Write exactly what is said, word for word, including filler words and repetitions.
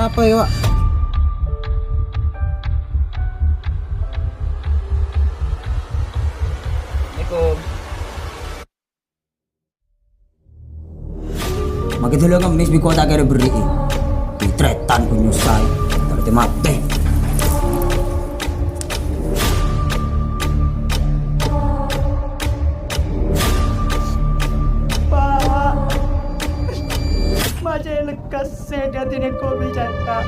Apa ya, Pak? Assalamualaikum. Makkè dhâlâ ngemmès bi' kota kèra berri'i. Bitretan ku nyusahi. Tarètan matè. Pak, ma' cè' lekkas sè dhâddhiyâ kopi, Pak.